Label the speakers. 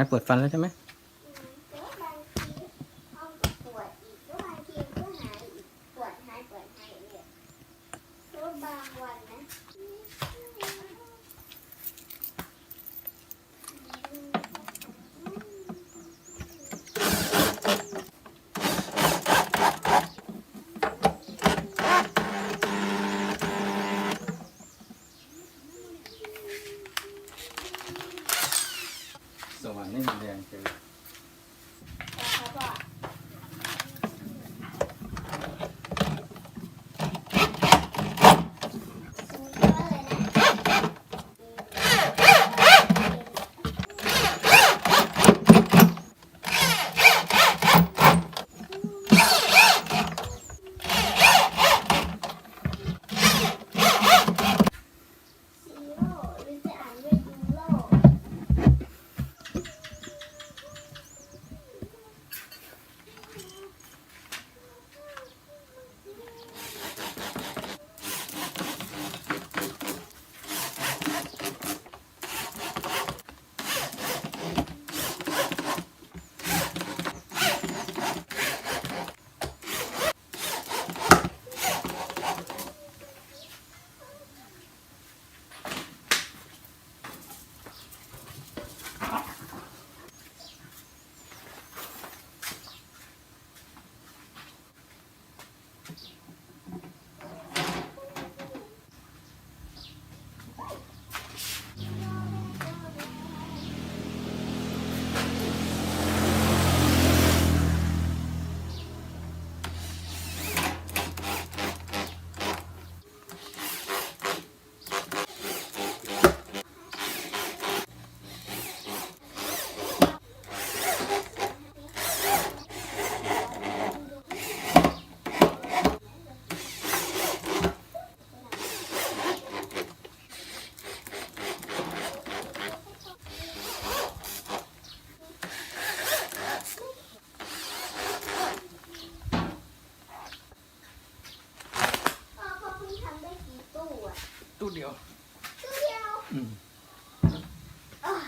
Speaker 1: ายปวดฟันแล้วใช่ไหม
Speaker 2: แต่ว่าบางทีห้องก็ปวดอีกแล้วบางทีก็หายอีกปวดหายปวดหายเลยเพราะบางวันนะ
Speaker 1: สว่านไม่มีแรงเจอ
Speaker 2: แต่เขาบอกซูเยอะเลยนะซีโร่หรือจะอ่านว่ายูโร พ่อพ่อเพิ่งทำได้กี่ตู้อะ
Speaker 1: ตู้เดียว
Speaker 2: ตู้เดียว
Speaker 1: อืม
Speaker 2: อ้าว